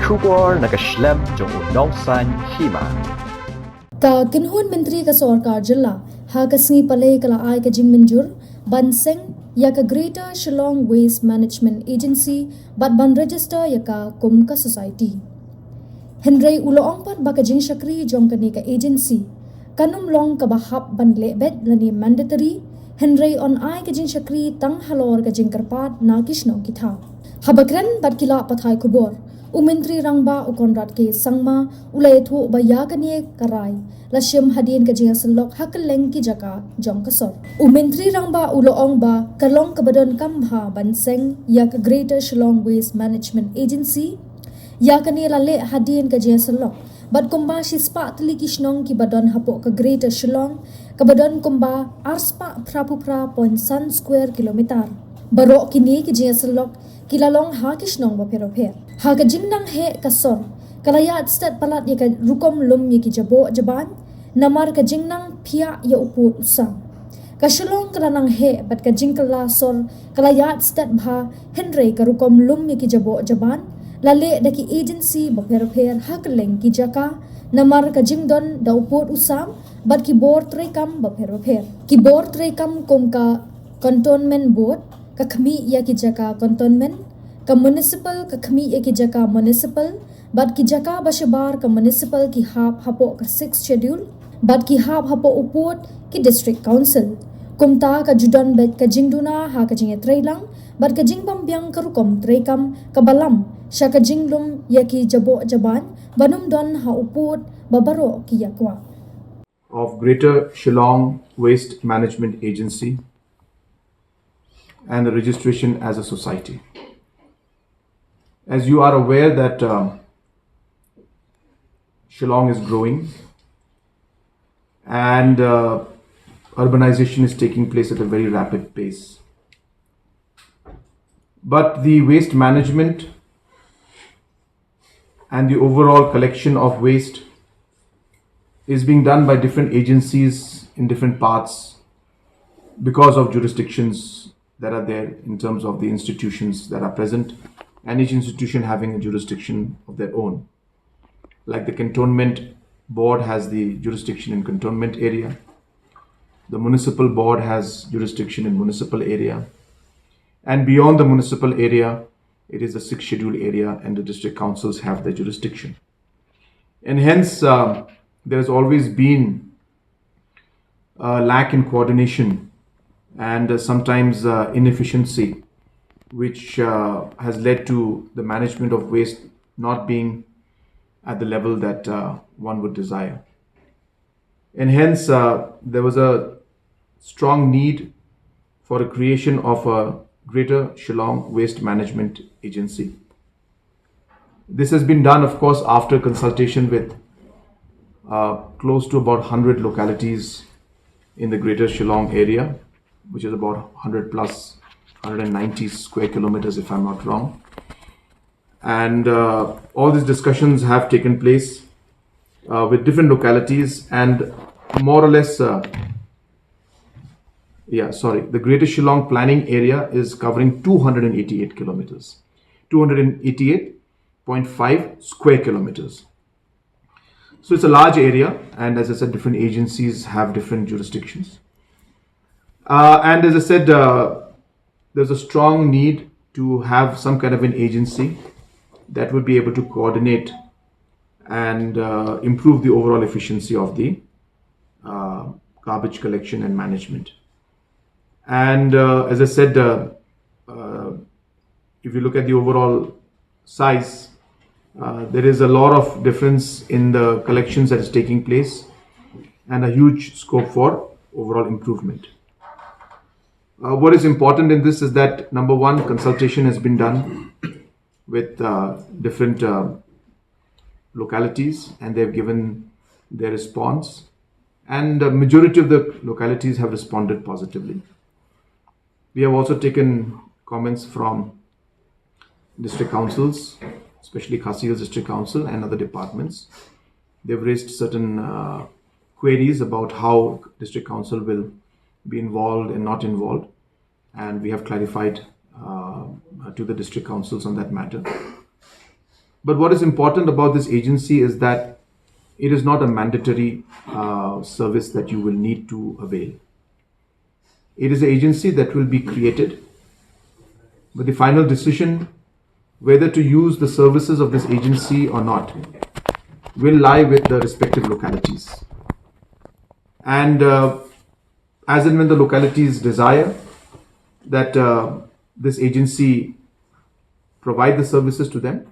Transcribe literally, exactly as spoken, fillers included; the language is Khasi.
Khubor na ka shlem jong u nongsan hima. Ka kynhun myntri ka sorkar jylla ha ka sngi Palei ka la ai ka jingmynjur ban seng ïa ka Greater Shillong Waste Management Agency bad ban register ïa ka kum ka society. Hynrei u la ong pat ba ka jingshakri jong kane ka agency kan ym long kaba hap ban leh beit lane mandatory, hynrei yn ai ka jingshakri tang halor ka jingkyrpad na ki shnong ki thaw. Haba kren bad ki lad pathai khubor, u Myntri Rangbah u Conrad K Sangma u la ïathuh ba ïa kane ka rai la shim hadien ka jingïasyllok ha kylleng ki jaka jong ka sor. U Myntri Rangbah u la ong ba ka long kaba donkam bha ban seng ïa ka Greater Shillong Waste Management Agency. Ïa kane la leh hadien ka jingïasyllok bad kumba shispah tylli ki shnong kiba don hapoh ka Greater Shillong, kaba don kumba arspah phra phew phra point san square kilometer. Baroh kine ki jingïasyllok ki la long ha ki shnong bapher bapher. Ha ka jingnang heh ka sor ka la ïaid stet palat ïa ka rukom lum ïa ki jaboh jaban namar ka jingnang phiah ïa u pud u sam. Ka Shillong ka la nang heh bad ka jingkylla sor ka la ïaid stet bha, hynrei ka rukom lum ïa ki jaboh jaban la leh da ki agency bapher bapher ha kylleng ki jaka namar ka jingdon da u pud u sam bad ki bor treikam bapher bapher. Ki bor treikam kum ka Cantonment Board ka khmih ïa ki jaka cantonment, ka municipal ka khmih ïa ki jaka municipal, bad ki jaka ba shabar ka municipal ki hap hapoh ka Sixth Schedule, bad ki hap hapoh u pud ki District Council. Kumta ka ju don beit ka jingduna ha ka jingïatreilang bad ka jingbymbiang ka rukom treikam kaba lam sha ka jinglum ïa ki jaboh jaban ban ym don ha u pud ba baroh ki ïa kwah. Of Greater Shillong Waste Management Agency and the registration as a society. As you are aware that um, Shillong is growing and uh, urbanization is taking place at a very rapid pace. But the waste management and the overall collection of waste is being done by different agencies in different parts because of jurisdictions that are there in terms of the institutions that are present, and each institution having a jurisdiction of their own. Like the cantonment board has the jurisdiction in cantonment area, the municipal board has jurisdiction in municipal area, and beyond the municipal area, it is the sixth schedule area, and the district councils have the jurisdiction. And hence, um, there has always been a lack in coordination and uh, sometimes uh, inefficiency, which uh, has led to the management of waste not being at the level that uh, one would desire. And hence, uh, there was a strong need for the creation of a Greater Shillong Waste Management Agency. This has been done, of course, after consultation with uh, close to about one hundred localities in the Greater Shillong area, which is about one hundred plus, one hundred ninety square kilometers, if I'm not wrong. And uh, all these discussions have taken place uh, with different localities and more or less, uh, yeah, sorry, the Greater Shillong planning area is covering two hundred eighty-eight kilometers, two hundred eighty-eight point five square kilometers. So it's a large area, and as I said, different agencies have different jurisdictions. Uh, and as I said, uh, there's a strong need to have some kind of an agency that would be able to coordinate and uh, improve the overall efficiency of the uh, garbage collection and management. And uh, as I said, uh, uh, if you look at the overall size, uh, there is a lot of difference in the collections that is taking place and a huge scope for overall improvement. Uh, what is important in this is that, number one, consultation has been done with uh, different uh, localities, and they've given their response. And the majority of the localities have responded positively. We have also taken comments from district councils, especially Khasi Hills District Council and other departments. They've raised certain uh, queries about how district council will be involved and not involved, and we have clarified uh, to the district councils on that matter. But what is important about this agency is that it is not a mandatory uh, service that you will need to avail. It is an agency that will be created, but the final decision whether to use the services of this agency or not will lie with the respective localities. And uh, as and when the localities desire that uh, this agency provide the services to them,